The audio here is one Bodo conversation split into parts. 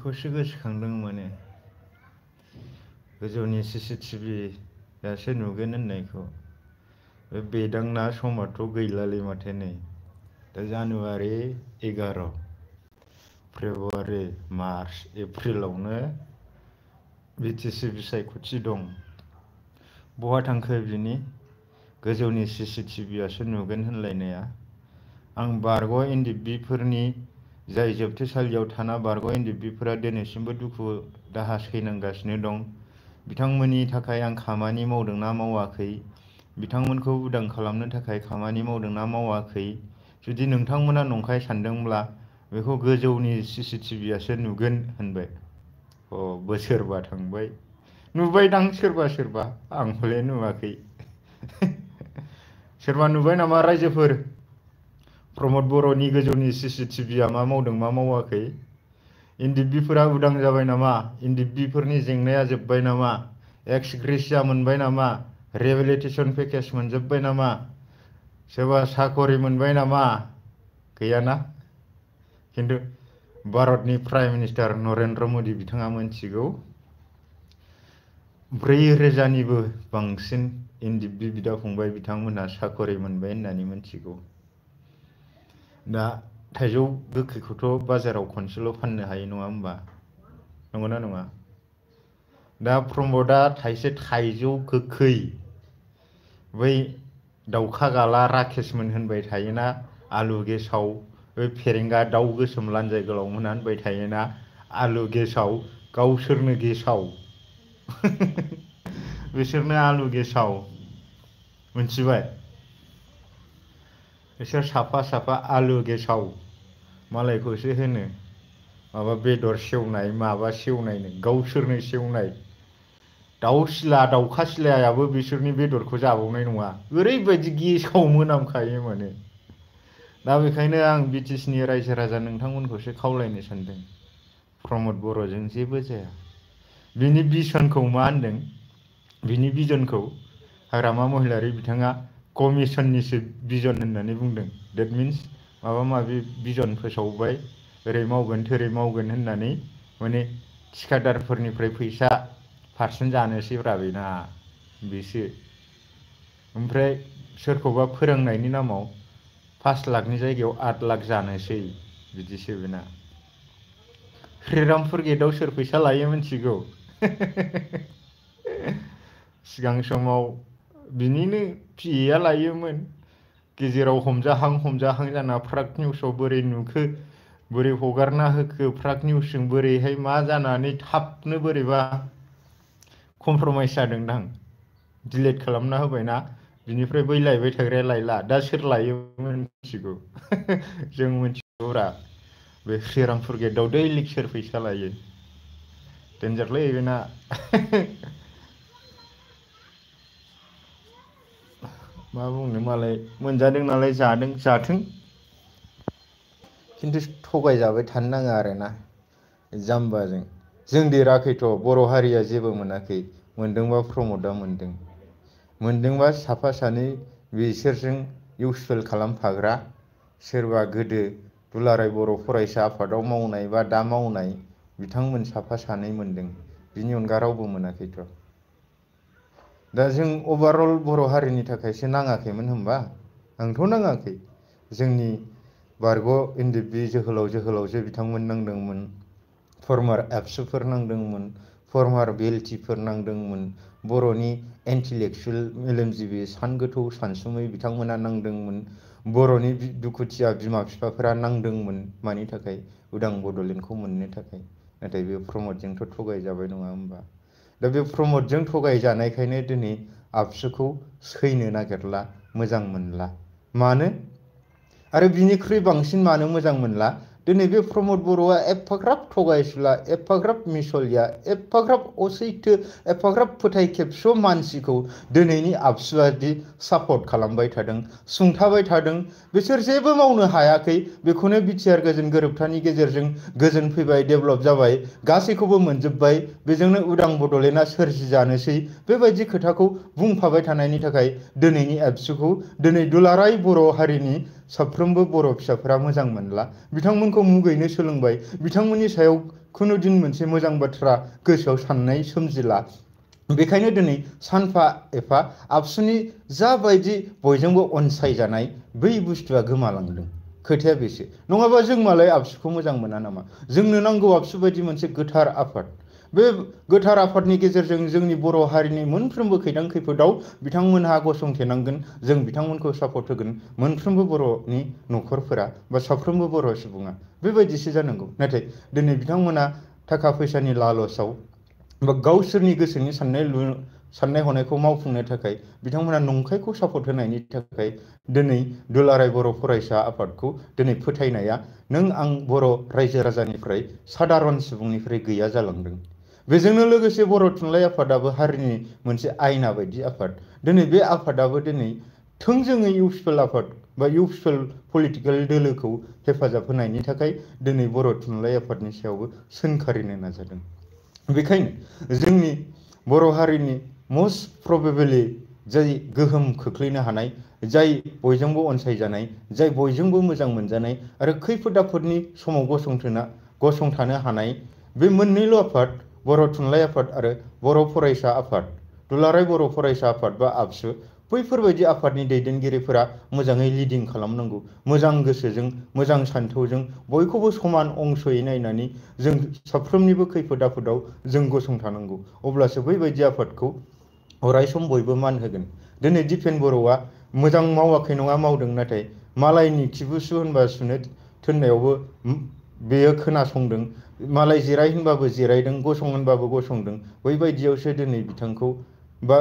बेखौसो गोसोखांदों माने गोजौनि CCTVयासो नुगोन होननायखौ। बे बेदांना समाथ' गैलालै माथो नै दा जानुवारि 11, फेब्रुवारि, मार्च, एप्रिलावनो BTC बिसायख'थि दं। बहा थांखो बिनि गोजौनि CCTVयासो नुगोन होनलायनाया? आं बारग' NDP-फोरनि जाय जोबथेसालियाव थाना बारग' NDP-फोरा दिनैसिमबो दुखु दाहा सैनांगासिनो दं, बिथांमोननि थाखाय आं खामानि मावदोंना मावाखै, बिथांमोनखौ उदां खालामनो थाखाय खामानि मावदोंना मावाखै, जुदि नोंथांमोना नंखाय सानदोंब्ला बेखौ गोजौनि CCTVयासो नुगोन होनबाय। बोसोरबा थांबाय, नुबायदां सोरबा सोरबा, आं हले नुवाखै। सोरबा नुबाय नामा रायजोफोर? प्रमद बर'नि गोजौनि CCTVया मा मावदों मा मावाखै? NDP-फोरा उदां जाबाय नामा? NDP-फोरनि जेंनाया जोब्बाय नामा? एक्स ग्रेसिया मोनबाय नामा? रिहेबिलिटेसन पेकेज मोनजोब्बाय नामा? सोरबा साकरि मोनबाय नामा? गैयाना। खिन्थु भारतनि प्राइम मिनिस्टार नरेन्द्र मदि बिथाङा मोनथिगौ 4,000निबो बांसिन NDP बिदा फंबाय बिथांमोनहा साकरि मोनबाय होननानै मोनथिगौ। दा थाइजौ गोखैखौथ' बाजाराव खनसेल' फाननो हायो नङा होमबा? नंगौना नङा? दा प्रमदआ थाइसे थाइजौ गोखै बै दाउखा गाला राकेशमोन होनबाय थायोना आलु गेसाव, बै फेरेंगा दाउ गोसोम लान्जाय गोलाव मोनहा होनबाय थायोना आलु गेसाव, गावसोरनो गेसाव। बिसोरनो आलु गेसाव, मोनथिबाय? बिसोर साफा साफा आलु गेसाव, मालायखौसो होनो माबा बेदर सेवनाय माबा सेवनायनो, गावसोरनो सेवनाय। दाउ सिला दाउखा सिलायाबो बिसोरनि बेदरखौ जाबावनाय नङा, ओरैबायदि गेसाव मोनामखायो माने। दा बेखायनो आं BTCनि रायजो राजा नोंथांमोनखौसो खावलायनो सानदों, प्रमद बर'जों जेबो जाया। बिनि बिसनखौ मा होनदों? बिनि बिजनखौ हाग्रामा महिलारि बिथाङा कमिसननिसो बिजन होननानै बुंदों। डेट मिन्स माबा माबि बिजन फोसावबाय, ओरै मावगोन थोरै मावगोन होननानै, माने थिखादारफोरनिफ्राय फैसा पारसेन्ट जानोसैब्रा बेना, बेसो। ओमफ्राय सोरखौबा फोरोंनायनि नामाव 5 लाखनि जायगायाव 8 लाख जानोसै, बिदिसो बेना। श्रीरामपुर गेटआव सोर फैसा लायो मिथिगौ? सिगां समाव बिनिनो PA लायोमोन। गेजेराव हमजाहां जाना प्राग निउसाव बोरै नुखो, बोरै हगारना होखो, प्राग निउसजों बोरैहाय मा जानानै थाबनो बोरैबा कमप्रमाइस जादोंदां, डिलेट खालामना होबायना, बिनिफ्राय बै लायबाय थाग्राया लायला। दा सोर लायोमोन मिथिगौ? जों मिथिगौरा, बे श्रीरामपुर गेटआव दैलिक सोर फैसा लायो। डेन्जारलै बेना। मा बुंनो, मालाय मोनजादों नालाय जादों, जाथों। खिन्थु थगायजाबाय थानो नाङा आरोना जाम्बाजों। जों देराखैथ', बर' हारिया जेबो मोनाखै, मोनदोंबा प्रमदआ मोनदों। मोनदोंबा साफा सानै बिसोरजों इउसुवेल खालामफाग्रा, सोरबा गोदो दुलाराय बर' फरायसा आफादाव मावनाय बा दा मावनाय बिथांमोन साफा सानै मोनदों, बिनि अनगा रावबो मोनाखैथ'। दा जों अभारअल बर' हारिनि थाखायसो नाङाखैमोन होनबा? आंथ' नाङाखै। जोंनि बारग' NDP जोहोलावजो बिथांमोन नांदोंमोन, फर्मार एबसुफोर नांदोंमोन, फर्मार BLTफोर नांदोंमोन, बर'नि इन्टेलेक्सुवेल मेलेमजिबि सानगोथौ सानसुमै बिथांमोना नांदोंमोन, बर'नि दुखुथिया बिमा बिफाफोरा नांदोंमोन। मानि थाखाय? उदां बड'लेण्डखौ मोननो थाखाय। नाथाय बे प्रमदजोंथ' थगायजाबाय नङा होमबा? दा बे प्रमदजों थगायजानायखायनो दिनै आबसुखौ सैनो नागिरला, मोजां मोनला। मानो? आरो बिनिख्रुइ बांसिन मानो मोजां मोनला? दिनै बे प्रमद बर'आ एफाग्राब थगायसुला, एफाग्राब मिसलिया, एफाग्राब असैथो, एफाग्राब फोथायखेबस' मानसिखौ दिनैनि आबसुआदि सापर्ट खालामबाय थादों, सुंथाबाय थादों, बिसोर जेबो मावनो हायाखै। बेखौनो बिटिआर गोजोन गोरोबथानि गेजेरजों गोजोन फैबाय, डेभेलप जाबाय, गासैखौबो मोनजोब्बाय, बेजोंनो उदां बड'लेण्डआ सोरजिजानोसै, बेबायदि खोथाखौ बुंफाबाय थानायनि थाखाय दिनैनि एबसुखौ, दिनै दुलाराय बर' हारिनि साफ्रोमबो बर' फिसाफोरा मोजां मोनला, बिथांमोनखौ मुगैनो सोलोंबाय, बिथांमोननि सायाव खुनुदिन मोनसे मोजां बाथ्रा गोसोआव साननाय सोमजिला। बेखायनो दिनै सानफा एफा आबसुनि जाबायदि बयजोंबो अनसायजानाय बै बुस्थुआ गोमालांदों। खोथाया बेसो। नङाबा जों मालाय आबसुखौ मोजां मोना नामा? जोंनो नांगौ आबसु बायदि मोनसे गोथार आफाद। बे गोथार आफादनि गेजेरजों जोंनि बर' हारिनि मोनफ्रोमबो खैदां खैफोदाव बिथांमोनहा गसंथेनांगोन, जों बिथांमोनखौ सापर्ट होगोन, मोनफ्रोमबो बर'नि न'खरफोरा बा साफ्रोमबो बर' सुबुङा बेबायदिसो जानांगौ। नाथाय दिनै बिथांमोना थाखा फैसानि लालसाव बा गावसोरनि गोसोनि साननाय हनायखौ मावफुंनो थाखाय बिथांमोना नंखायखौ सापर्ट होनायनि थाखाय दिनै दुलाराय बर' फरायसा आफादखौ दिनै फोथायनाया नों आं बर' रायजो राजानिफ्राय सादारन सुबुंनिफ्राय गैया जालांदों। बेजोंनो लोगोसे बर' थुनलाइ आफादाबो हारिनि मोनसे आयना बायदि आफाद। दिनै बे आफादाबो दिनै थोंजोङै इउथफुल आफाद बा इउथफुल पलिटिकेल दोलोखौ हेफाजाब होनायनि थाखाय दिनै बर' थुनलाइ आफादनि सायावबो सोंखारिनो नाजादों। बेखायनो जोंनि बर' हारिनि मस्ट प्रबेबलि जाय गोहोम खोख्लैनो हानाय, जाय बयजोंबो अनसायजानाय, जाय बयजोंबो मोजां मोनजानाय आरो खैफोद आफोदनि समाव गसंथानो हानाय बे मोननैल' आफाद, बर' थुनलाइ आफाद आरो बर' फरायसा आफाद, दुलाराय बर' फरायसा आफाद बा आबसु, बैफोरबायदि आफादनि दैदेनगिरिफोरा मोजाङै लिडिं खालामनांगौ, मोजां गोसोजों, मोजां सान्थौजों, बयखौबो समान अंशयै नायनानै जों साफ्रोमनिबो खैफोद आफोदाव जों गसंथानांगौ। अब्लासो बैबायदि आफादखौ अरायसम बयबो मान होगोन। दिनै दिपेन बर'आ मोजां मावाखै नङा, मावदों, नाथाय मालायनि खिबु सु होनबा सुनो थोननायावबो बेयो खोनासंदों, मालाय जिराय होनबाबो जिरायदों, गसं होनबाबो गसंदों। बैबायदियावसो दिनै बिथांखौ बा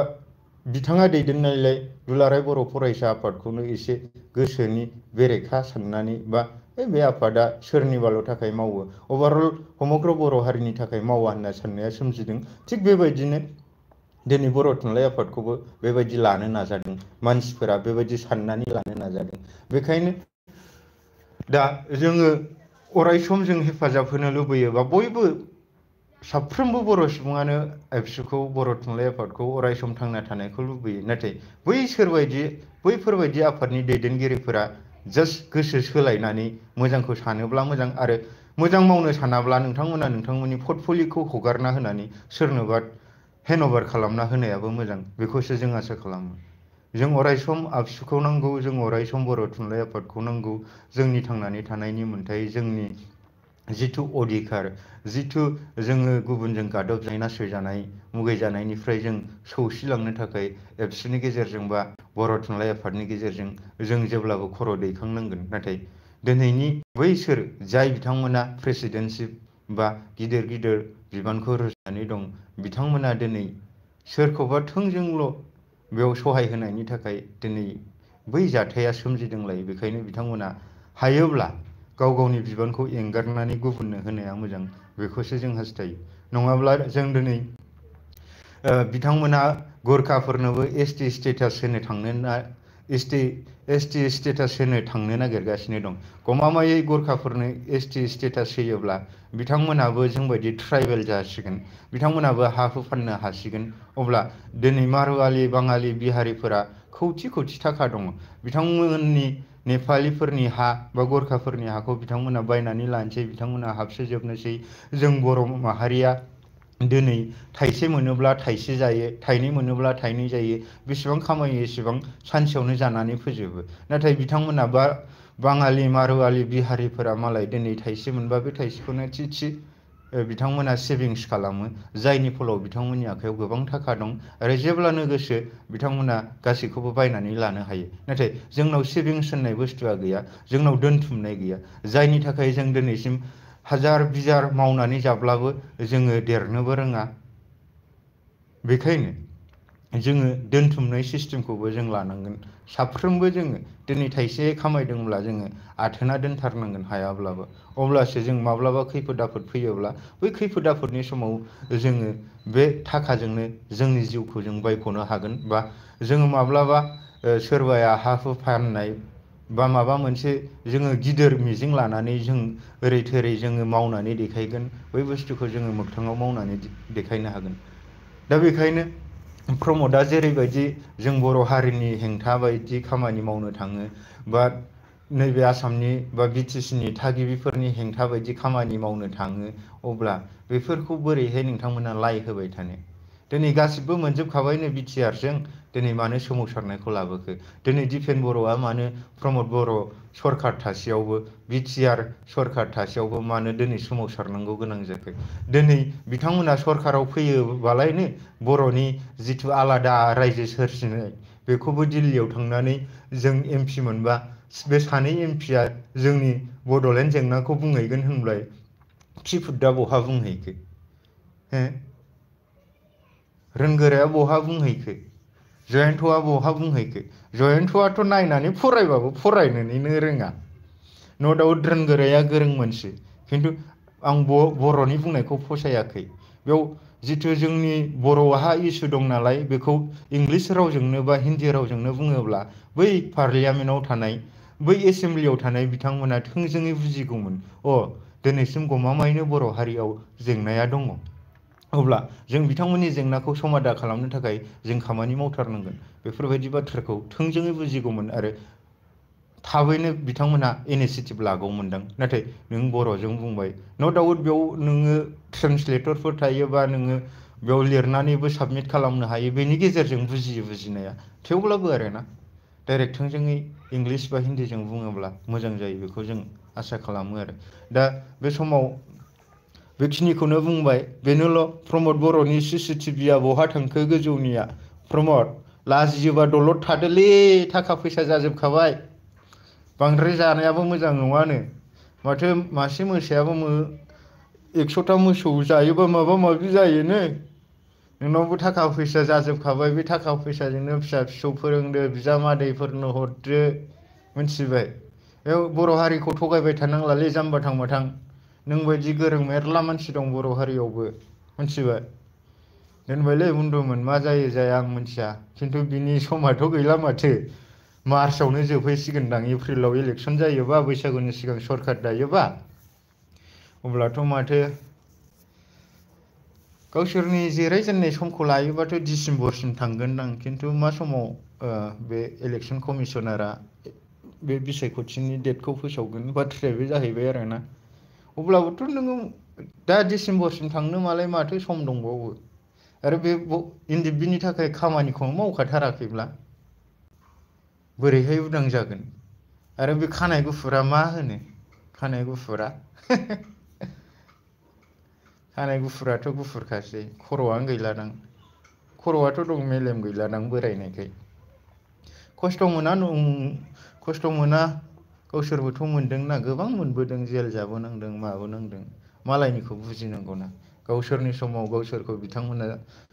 बिथाङा दैदेननायलाय दुलाराय बर' फरायसा आफादखौनो एसे गोसोनि बेरेखा साननानै बा बे आफादा सोरनिबाल' थाखाय मावो, अभारअल समग्र बर' हारिनि थाखाय मावा होनना साननाया सोमजिदों। थिग बेबायदिनो दिनै बर' थुनलाइ आफादखौबो बेबायदि लानो नाजादों, मानसिफोरा बेबायदि साननानै लानो नाजादों। बेखायनो दा जोङो अरायसम जों हेफाजाब होनो लुबैयो बा बयबो साफ्रोमबो बर' सुबुङानो एबसुखौ, बर' थुनलाइ आफादखौ अरायसम थांना थानायखौ लुबैयो। नाथाय बैफोरबायदि आफादनि दैदेनगिरिफोरा जास्ट गोसो सोलायनानै मोजांखौ सानोब्ला मोजां, आरो मोजां मावनो सानाब्ला नोंथांमोना नोंथांमोननि पर्टफलिय'खौ हगारना होनानै सोरनोबा हेन्डअभार खालामना होनायाबो मोजां, बेखौसो जों आसा खालामो। जों अरायसम आबसुखौ नांगौ, जों अरायसम बर' थुनलाइ आफादखौ नांगौ। जोंनि थांनानै थानायनि मोन्थाय, जोंनि जिथु अधिकार, जिथु जोङो गुबुनजों गादबजानाय, नासयजानाय, मुगैजानायनिफ्राय जों सौसिलांनो थाखाय एबसुनि गेजेरजों बा बर' थुनलाइ आफादनि गेजेरजों जों जेब्लाबो खर' दैखांनांगोन। नाथाय दिनैनि बैसोर जाय बिथांमोना प्रेसिडेन्टशिप बा गिदिर गिदिर बिबानखौ रुजुनानै दं, बिथांमोना दिनै सोरखौबा थोंजोंल' बेयाव सहाय होनायनि थाखाय दिनै बै जाथाया सोमजिदोंलाय। बेखायनो बिथांमोना हायोब्ला गाव गावनि बिबानखौ एंगारनानै गुबुननो होनाया मोजां, बेखौसो जों हास्थायो। नङाब्ला जों दिनै बिथांमोना गुरखाफोरनोबो एसटि स्टेटास होनो थांनो नागिरगासिनो दं। गमामायै गुरखाफोरनो एसटि स्टेटास होयोब्ला बिथांमोनाबो जोंबायदि ट्राइबेल जासिगोन, बिथांमोनाबो हा हु फाननो हासिगोन। अब्ला दिनै मारुआलि, बाङालि, बिहारिफोरा खौथि खौथि थाखा दङ, बिथांमोननि नेपालिफोरनि हा बा गुरखाफोरनि हाखौ बिथांमोना बायनानै लानोसै, बिथांमोना हाबसोजोबनोसै। जों बर' माहारिया दिनै थाइसे मोनोब्ला थाइसे जायो, थाइनै मोनोब्ला थाइनै जायो, बेसेबां खामायो एसेबां सानसेयावनो जानानै फोजोबो। नाथाय बिथांमोना बाङालि, मारुआलि, बिहारिफोरा मालाय दिनै थाइसे मोनबा बे थाइसेखौनो थि बिथांमोना सेभिंस खालामो, जायनि फलाव बिथांमोननि आखायाव गोबां थाखा दं आरो जेब्लानो गोसो बिथांमोना गासैखौबो बायनानै लानो हायो। नाथाय जोंनाव सेभिंस होननाय बुस्थुआ गैया, जोंनाव दोनथुमनाय गैया, जायनि थाखाय जों दिनैसिम हाजार बिजार मावनानै जाब्लाबो जोङो देरनोबो रोङा। बेखायनो जोङो दोनथुमनाय सिस्टेमखौबो जों लानांगोन। साफ्रोमबो जोङो दिनै थाइसे खामायदोंब्ला जोङो आथोना दोनथारनांगोन हायाब्लाबो। अब्लासो जों माब्लाबा खैफोद आफोद फैयोब्ला बै खैफोद आफोदनि समाव जोङो बे थाखाजोंनो जोंनि जिउखौ जों बायख'नो हागोन। बा जोङो माब्लाबा सोरबाया हा हु फाननाय बा माबा मोनसे जोङो गिदिर मिजिं लानानै जों ओरै थोरै जोङो मावनानै देखायगोन, बै बुस्थुखौ जोङो मोगथाङाव मावनानै देखायनो हागोन। दा बेखायनो प्रमदआ जेरैबायदि जों बर' हारिनि हेंथा बायदि खामानि मावनो थाङो बा नैबे आसामनि बा बिटिसिनि थागिबिफोरनि हेंथा बायदि खामानि मावनो थाङो अब्ला बेफोरखौ बोरैहाय नोंथांमोना लाय होबाय थानो? दिनै गासिबो मोनजोबखाबायनो बिटिआरजों दिनै मानो सोमावसारनायखौ लाबोखो? दिनै दिपेन बर'आ मानो प्रमद बर' सरखार थासेयावबो बिटिआर सरखार थासेयावबो मानो दिनै सोमावसारनांगौ गोनां जाखो? दिनै बिथांमोना सरखाराव फैयोबालायनो बर'नि जिथु आलादा रायजो सोरजिनाय बेखौबो दिल्लीयाव थांनानै जों एमपि मोनबा बे सानै एमपिआ जोंनि बड'लेण्ड जेंनाखौ बुंहैगोन होनलाय खिफुद्दा बहा बुंहैखो? हो? रोंगोराया बहा बुंहैखो? जयन्तआ बहा बुंहैखो? जयन्तआथ' नायनानै फरायबाबो फरायनोनो रोङा। न' दाउट रोंगोराया गोरों मानसि, खिन्थु आं बर'नि बुंनायखौ फसायाखै। बेयाव जिथु जोंनि बर'हा इसु दं नालाय बेखौ इंलिस रावजोंनो बा हिन्दी रावजोंनो बुङोब्ला बै पार्लियामेन्टआव थानाय बै एसेमब्लियाव थानाय बिथांमोना थोंजोङै बुजिगौमोन। दिनैसिम गमामायैनो बर' हारियाव जेंनाया दङ। अब्ला जों बिथांमोननि जेंनाखौ समाधान खालामनो थाखाय जों खामानि मावथारनांगोन। बेफोरबायदि बाथ्राखौ थोंजोङै बुजिगौमोन आरो थाबैनो बिथांमोना इनिसियेटिभ लागौमोनदां। नाथाय नों बर'जों बुंबाय, न' डाउट बेयाव नोङो ट्रेन्सलेटरफोर थायोबा नोङो बेयाव लिरनानैबो साबमिट खालामनो हायो, बेनि गेजेरजों बुजियो बुजिनाया। थेवब्लाबो आरोना डाइरेक्ट थोंजोङै इंलिस बा हिन्दीजों बुङोब्ला मोजां जायो, बेखौ जों आसा खालामो आरो। दा बे समाव बेखिनिखौनो बुंबाय। बेनोल' प्रमद बर'नि CCTVआ बहा थांखो गोजौनिया? प्रमद, लाजियोबा दलद थादोलै, थाखा फैसा जाजोबखाबाय। बांद्राय जानायाबो मोजां नङानो। माथो मासे मोसायाबो 100टा मोसौ जायोबा माबा माबि जायोनो। नोंनावबो थाखा फैसा जाजोबखाबाय, बे थाखा फैसाजोंनो फिसा फिसौ फोरोंदो, बिजामादैफोरनो हरदो, मिथिबाय? बेयाव बर' हारिखौ थगायबाय थानांलालै जाम्बा थांबाथां। नों बायदि गोरों मेरला मानसि दं बर' हारियावबो, मिथिबाय? दोनबायलै बुन्दुमोन, मा जायो जाया आं मिथिया, खिन्थु बिनि समाथ' गैला माथो। मार्चआवनो जोबहैसिगोनदां, एप्रिलाव इलेक्सन जायोबा, बैसागुनि सिगां सरखार दायोबा, अब्लाथ' माथो गावसोरनि जिरायजेननाय समखौ लायोबाथ' डिसेम्बरसिम थांगोनदां। खिन्थु मा समाव बे इलेक्सन कमिसनारा बे बिसायख'थिनि डेटखौ फोसावगोन बाथ्राया बे जाहैबाय आरोना। अब्लाबोथ' नोङो दा डिसेम्बरसिम थांनो मालाय माथो सम दंबावो। आरो बिनि थाखाय खामानिखौनो मावखाथाराखैब्ला बोरैहाय उदां जागोन? आरो बे खानाय गुफुरा मा होनो? खानाय गुफुरा खानाय गुफुराथ' गुफुरखासै, खर'आनो गैलादां। खर'आथ' दं, मेलेम गैलादां बोरायनायखाय। खस्थ' मोना गावसोरबोथ' मोनदोंना, गोबां मोनबोदों, जेल जाबोनांदों, माबोनांदों। मालायनिखौ बुजिनांगौना। गावसोरनि समाव गावसोरखौ बिथांमोना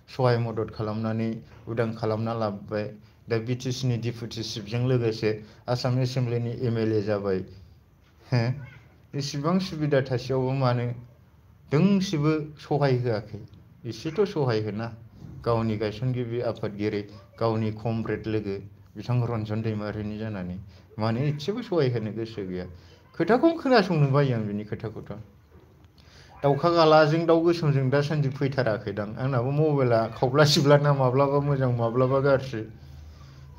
सहाय मदद खालामनानै उदां खालामना लाबोबाय। दा बिटिसिनि डिपुटि चिफजों लोगोसे आसाम एसेमब्लिनि MLA जाबाय। इसिबां सुबिदा थासेयावबो मानो दोंसेबो सहाय होआखै? एसेथ' सहाय होना। गावनि गायसनगिरि आफादगिरि, गावनि कमरेड लोगो बिथां रन्जन दैमारिनि जानानै मानो एसेबो सहाय होनो गोसो गैया? खोथाखौनो खोनासंनो बायो आं बिनि खोथाखौथ'। दाउखा गालाजों दाउ गोसोमजों दासान्दि फैथाराखैदां। आंनाबो मबाइला खावब्ला सिबलाना माब्लाबा मोजां माब्लाबा गाज्रि।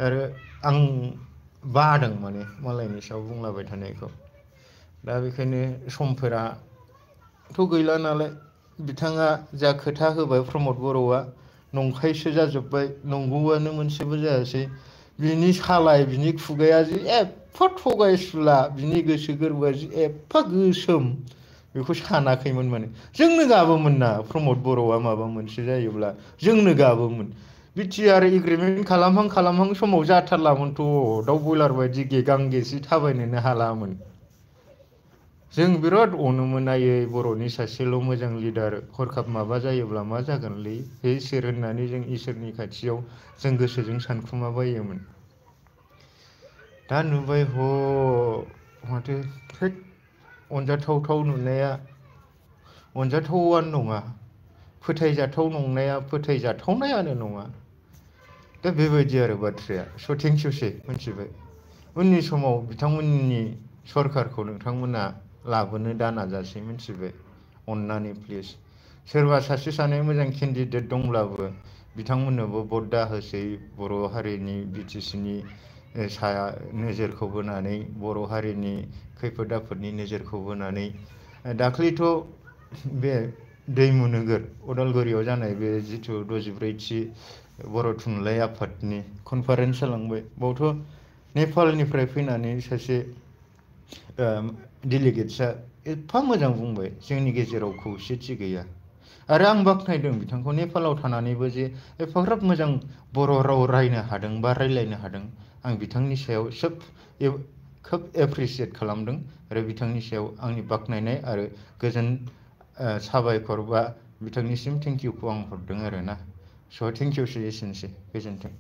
आरो आं बादों माने मालायनि सायाव बुंलाबाय थानायखौ। दा बेखायनो समफोराथ' गैला नालाय, बिथाङा जा खोथा होबाय प्रमद बर'आ नंखायसो जाजोब्बाय, नंगौआनो मोनसेबो जायासै। बिनि सालाय, बिनि खुगाया जि एफा थगायसुला, बिनि गोसो गोरबोआ जि एफा गोसोम, बेखौ सानाखैमोन माने। जोंनो गाबोमोन ना प्रमद बर'आ माबा मोनसे जायोब्ला, जोंनो गाबोमोन। बिटिआर एग्रिमेन्ट खालामहां समाव जाथारलामोनथ', दाउ बयलार बायदि गेगां गेसि थाबायनोनो हालामोन। जों बिराद अनोमोन, आयै बर'नि सासेल' मोजां लिडार, हरखाब माबा जायोब्ला मा जागोनलै हे इसोर होननानै जों इसोरनि खाथियाव जों गोसोजों सानखुमाबायोमोन। दा नुबाय माथो थोद, अनजाथावथाव नुनाया अनजाथावानो नङा, फोथायजाथाव नंनाया फोथायजाथावनायानो नङा। दा बेबायदि आरो बाथ्राया। स' थेंकिउसै, मिथिबाय? उननि समाव बिथांमोननि सरखारखौ नोंथांमोना लाबोनो दा नाजासै, मिथिबाय? अननानै प्लिज। सोरबा सासे सानै मोजां केन्डिडेट दंब्लाबो बिथांमोननोबो भट दाहोसै। बर' हारिनि बिटिसिनि साया नोजोरखौ बोनानै बर' हारिनि खैफोद आफोदनि नोजोरखौ बोनानै दाख्लैथ' बे दैमु नोगोर उदालगुरियाव जानाय बे जिथु 64थि बर' थुनलाइ आफादनि कनफारेन्स जालांबाय बावथ' नेपालनिफ्राय फैनानै सासे डेलिगेट्सआ एफा मोजां बुंबाय जोंनि गेजेराव खौसेथि गैया आरो आं बाख्नायदों बिथांखौ नेपालाव थानानैबो जे एफाग्राब मोजां बर' राव रायनो हादों बा रायलायनो हादों आं बिथांनि सायाव खोब एप्रिसियेट खालामदों आरो बिथांनि सायाव आंनि बाख्नायनाय आरो गोजोन साबायखर बा बिथांनिसिम थेंकिउखौ आं हरदों आरोना स' थेंकिउसै एसेनोसै गोजोन्थों।